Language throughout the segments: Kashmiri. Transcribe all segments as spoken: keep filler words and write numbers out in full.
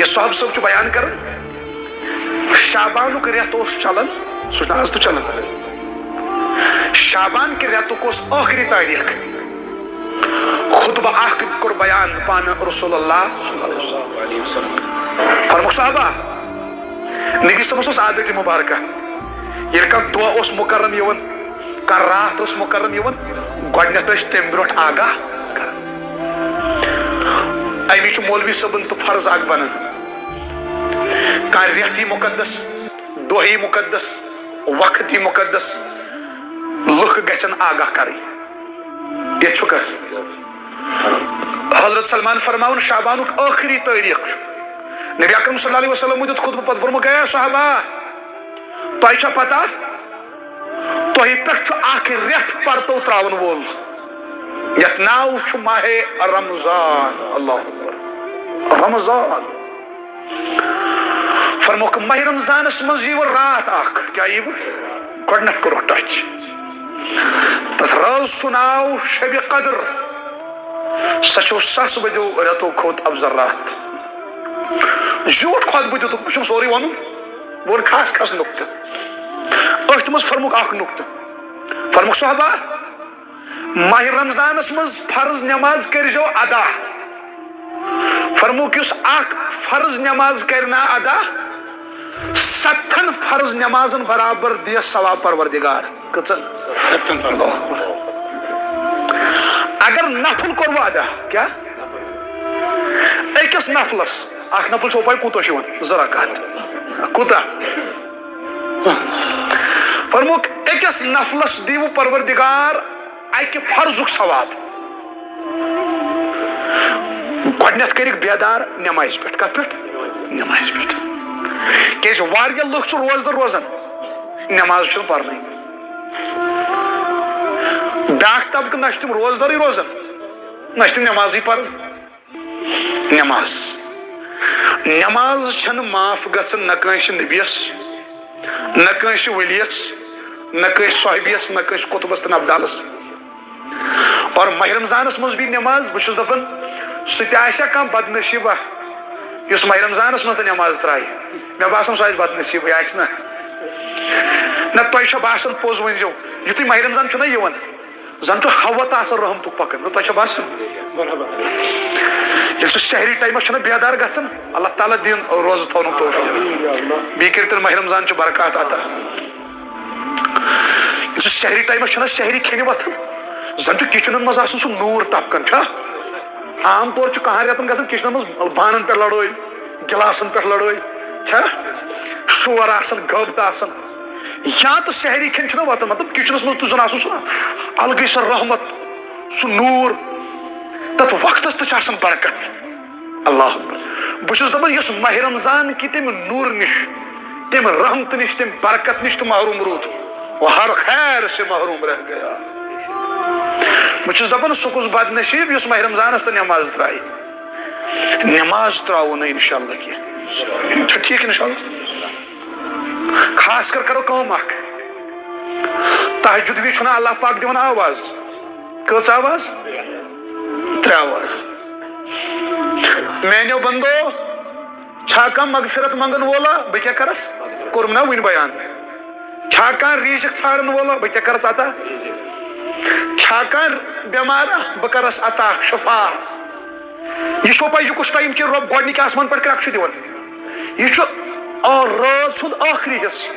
یہِ صاحب صٲب چھُ بیان کران، شعبانُک رٮ۪تھ اوس چلان، سُہ چھُنہٕ آز تہِ چلان۔ شعبان کہِ رٮ۪تُک اوس ٲخری تٲریٖخ۔ خطبہٕ اکھ کوٚر بیان پانہٕ رسول اللہ صلی اللہ علیہ وسلم۔ فرمووُکھ، صحابہ، نبی صٲبَس اوس عادتِ مبارکہ، ییٚلہِ کانٛہہ دۄہ اوس مُکرم یِوان، کانٛہہ راتھ اوس مُکرم یِوان، گۄڈٕنٮ۪تھ ٲسۍ تَمہِ برونٛٹھ آگاہ کران۔ اَمی چھُ مولوی صٲبَن تہٕ فرض اکھ بنان۔ کانٛہہ رٮ۪تھ یی مُقدس، دۄہ یی مُقدس، وقت یی مُقدس، لُکھ گژھن آگاہ کرٕنۍ۔ ییٚتہِ چھُ کانٛہہ۔ حضرت سلمان فرماوُن، شعبانُک ٲخری تٲریٖخ چھُ۔ نبی اکرم صلی اللہ علیہ وسلم دیُت خطبہٕ، پتہٕ فرمووُکھ، اے صحابہ، تۄہہِ چھا پتہ، تۄہہِ پٮ۪ٹھ چھُ اکھ رٮ۪تھ پرتو تراون وول، یتھ ناو چھُ ماہِ رمضان۔ اللہ اکبر۔ رمضان۔ فرمووُکھ، ماہِ رمضانس منٛز ییٖوٕ راتھ اکھ۔ کیٛاہ ییٖوٕ؟ گۄڈٕنٮ۪تھ کوٚرُکھ touch۔ تتھ رٲژ سُہ ناو شبِ قدر۔ سۄ چھو ساس بٔدیو رٮ۪تو کھۄتہٕ افضل راتھ۔ زیوٗٹھ خۄطبہٕ دیُتُکھ، مےٚ چھُنہٕ سورُے وَنُن، بہٕ وَنہٕ خاص خاص نُقطہٕ۔ أتھۍ منٛز فرمووُکھ اکھ نُقطہٕ۔ فرمووُکھ، صحابہ، ماہِ رمضانس منٛز فرض نٮ۪ماز کٔرۍزیو ادا۔ فرمووُکھ، یُس اکھ فرض نٮ۪ماز کرِ نا ادا، ستتھن فرض نٮ۪مازن برابر دِیس ثواب پروردگار۔ کٔژن؟ ستتھن فرض۔ اللہ اکبر۔ اگر نفل کوٚروٕ ادا، کیٛاہ؟ أکِس نفلس، اکھ نفل چھو پاے کوٗتاہ چھُ یِوان؟ زٕ رکعت۔ کوٗتاہ؟ فرمووُکھ، أکِس نفلس دیٖوٕ پروردگار اکہِ فرضُک ثواب۔ گۄڈٕنٮ۪تھ کٔرِکھ بیدار نٮ۪مازِ پٮ۪ٹھ۔ کتھ پٮ۪ٹھ؟ نٮ۪مازِ پٮ۪ٹھ۔ کیازِ واریاہ لُکھ چھِ روزدر روزان، نٮ۪ماز چھِنہٕ پرنٕے۔ بیٛاکھ طبقہٕ، نہ چھِ تِم روزدرٕے روزان، نہ چھِ تِم نٮ۪مازٕے پران۔ نٮ۪ماز، نٮ۪ماز چھَنہٕ معاف گژھان نہ کٲنٛسہِ نبیَس، نہ کٲنٛسہِ ؤلیَس، نہ کٲنٛسہِ صحابیَس، نہ کٲنٛسہِ قطبَس تہٕ نہ ابدالَس۔ اور ماہِ رمضانَس منٛز بیٚیہِ نٮ۪ماز، بہٕ چھُس دَپان، سُہ تہِ آسہِ ہا کانٛہہ بدنصیٖبہ، یُس ماہِ رمضانَس منٛز تہِ نٮ۪ماز ترٛایہِ۔ مےٚ باسان، سُہ آسہِ بدنصیٖبٕے، آسہِ نہ؟ نہ، تۄہہِ چھا باسان، پوٚز ؤنۍزیو، یُتھُے ماہِ رمضان چھُنہ یِوان، زن چھُ ہوا تہٕ آسان رحمتُک پکان۔ نہ، تۄہہِ چھا باسان؟ ییٚلہِ سُہ سحری ٹایمس چھُنہ بیدار گژھان، اللہ تعالیٰ دِن روزٕ تھاونُک توفیق۔ بیٚیہِ کٔرِتن ماہِ رمضان چہِ برکات عطا۔ ییٚلہِ سُہ سحری ٹایمس چھُنہ سحری کھیٚنہِ وۄتھان، زن چھُ کچنن منٛز آسان سُہ نوٗر ٹپکان، چھا؟ عام طور چھُ کہن رٮ۪تن گژھان کچنن منٛز بانن پٮ۪ٹھ لڑٲے، گلاسن پٮ۪ٹھ لڑٲے، چھا؟ شور آسان، غٲبتہٕ آسان۔ یا تہٕ سحری کھٮ۪ن چھُنہ واتان، مطلب، کچنس منٛز تُہۍ زن آسو سُہ الگٕے سۄ رحمت، سُہ نوٗر، تتھ وقتس تہِ چھِ آسان برکت۔ اللہ اکبر۔ بہٕ چھُس دپان، یُس ماہِ رمضان کہِ تمہِ نوٗر نِش، تمہِ رحمتہٕ نِش، تمہِ برکت نِش تہٕ محروم روٗد، وہ ہر خیر سے محروم رہ گیا۔ بہٕ چھُس دپان، سُہ کُس بدنصیب یُس ماہِ رمضانس تہٕ نٮ۪ماز ترٛایہِ۔ نٮ۪ماز ترٛاوو نہٕ انشاءاللہ کینٛہہ۔ چھا ٹھیٖک انشاءاللہ؟ خاص کر کرو کٲم اکھ۔ تہجد وِزِ چھُنہ اللہ پاک دِوان آواز۔ کٔژ آواز؟ ترٛےٚ آواز۔ میانیو بندو، چھا کانٛہہ مغفرت منگن وولا؟ بہٕ کیٛاہ کرس؟ کوٚرُم نا وُنہِ بیان۔ چھا کانٛہہ ریٖزِق ژھانڈن وولا؟ بہٕ کیٛاہ کرس عطا؟ چھا کانٛہہ بٮ۪مارا؟ بہٕ کرس عطا، شفا۔ یہِ چھو پاے، یہِ کُس ٹایم چھُ؟ رۄب گۄڈنِکۍ آسمان پٮ۪ٹھ کرٛٮ۪کھ چھُ دِوان۔ یہِ چھُ آ، رٲژ ہُنٛد ٲخری حصہٕ،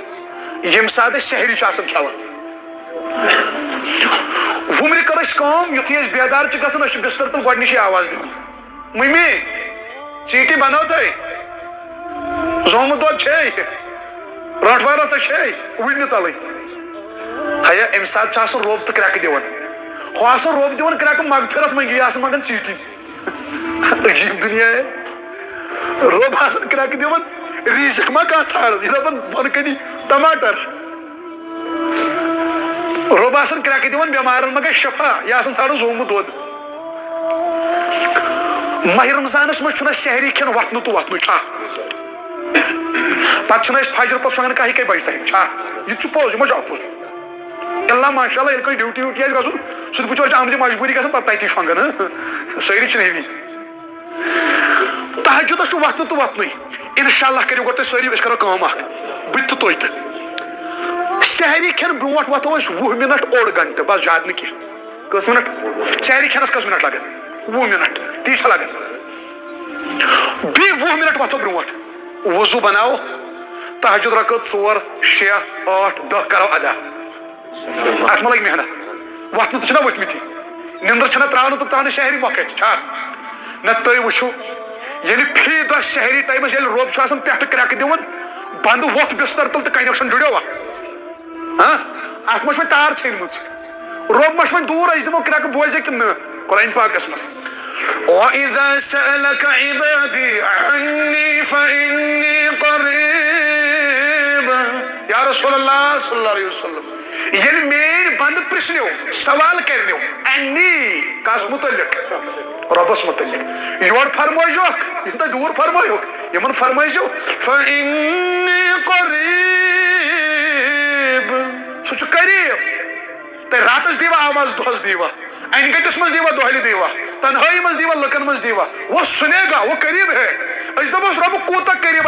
ییٚمہِ ساتہٕ أسۍ سحری چھِ آسان کھٮ۪وان۔ وُمرِ کٔر اَسہِ کٲم، یُتھُے أسۍ بیدار چھِ گژھان، أسۍ چھِ بستر تل گۄڈٕنِچی آواز دِوان، "مٔمی، ژیٖٹی بنٲو تۄہہِ؟ زومُت دۄد چھے؟ رٲنٛٹھ وارا سا چھے؟ وُڈنہِ تلٕے؟" ہیا، اَمہِ ساتہٕ چھُ آسان رۄب تہٕ کرٛٮ۪کہٕ دِوان۔ ہُہ آسان رۄب دِوان کرٛٮ۪کہٕ، مغفرت منٛگی، یہِ آسان منٛگان ژیٖٹی۔ عجیٖب دُنیا ہے۔ رۄب آسان کرٛٮ۪کہٕ دِوان، ریٖزِق ما کانٛہہ ژھانٛڈان، یہِ دَپان بۄنہٕ کَنہِ ٹماٹر۔ رۄب آسان کرٛٮ۪کہٕ دِوان، بٮ۪مارَن ما گژھِ شفا، یہِ آسان ژھانٛڈان زومُت دۄد۔ ماہِ رمضانَس منٛز چھُنہٕ اَسہِ سحری کھٮ۪ن وۄتھنُک تہٕ وۄتھنُے چھا؟ پَتہٕ چھِنہٕ أسۍ فجر پَتہٕ شۄنٛگان کاہہِ کَہہِ بَجہِ تام، چھا؟ یہِ تہِ چھُ پوٚز، یہِ ما چھُ اَپُز؟ الا ماشاء اللہ، ییٚلہِ کٲنٛسہِ ڈیوٹی ویوٹی آسہِ گژھُن، سُہ تہِ بِچور چھُ آمُت مجبوٗری گژھان، پَتہٕ تَتی شۄنٛگان، ہہ؟ سٲری چھِنہٕ ہیٚوی۔ تہجدس چھُ وۄتھنہٕ تہٕ وۄتھنُے۔ انشاءاللہ کٔرِو گۄڈٕ تُہۍ سٲری، أسۍ کرو کٲم اکھ، بہٕ تہِ تہٕ تُہۍ تہِ۔ سحری کھٮ۪ن برونٛٹھ وۄتھو أسۍ وُہ منٹ، اوٚڑ گنٹہٕ، بس زیادٕ نہٕ کینٛہہ۔ کٔژ منٹ؟ سحری کھٮ۪نس کٔژ منٹ لگن؟ وُہ منٹ، تی چھا لگان؟ بیٚیہِ وُہ منٹ وۄتھو برونٛٹھ، وضو بناوو، تہجد رکعت ژور، شےٚ، ٲٹھ، دَہ کرو ادا۔ اتھ ما لگہِ محنت؟ وۄتھنہٕ تہٕ چھِنہ ؤتھمٕتی، نِندٕر چھَنہ ترٛاونہٕ تہٕ ترٛاونہٕ شہری مۄکھٕ چھا؟ نہ، تُہۍ وٕچھِو، ییٚلہِ فی دۄہ شہری ٹایمَس ییٚلہِ رۄب چھُ آسان پٮ۪ٹھٕ کرٛٮ۪کہٕ دِوان، بنٛدٕ وۄتھ بِستر تُل تہٕ connection جُڑیوا؟ ہاں؟ اتھ ما چھِ وۄنۍ تار ژھیٚنمٕژ؟ رۄب ما چھُ وۄنۍ دوٗر، أسۍ دِمو کرٛٮ۪کہٕ بوزے کِنہٕ نہٕ؟ قرآن پاکس منٛز، وَإِذَا سَأَلَكَ عِبَادِي عَنِّي فَإِنِّي قَرِيبٌ۔ یا رسول اللہ صلی اللہ علیہ وسلم، ییٚلہِ میٲنۍ بندٕ پرژھنو، سوال کرنو، عنی، کس متعلق؟ رۄبس متعلق۔ یورٕ فرمٲیزیوکھ، یِم تۄہہِ دوٗر فرمٲیوکھ، یِمن فرمٲیزیو، فَإِنِّی قَرِیٖب۔ سُہ چھُ قریب۔ تُہۍ راتس دیوا آواز، دۄہس دیوا، انہِ گٔٹِس منٛز دیوا، دۄہلہِ دیوا، تنہٲیی منٛز دیوا، لُکن منٛز دیوا، وہ سنے گا، وہ قریب ہے۔ أسۍ دپوس، رۄب کوٗتاہ قریب۔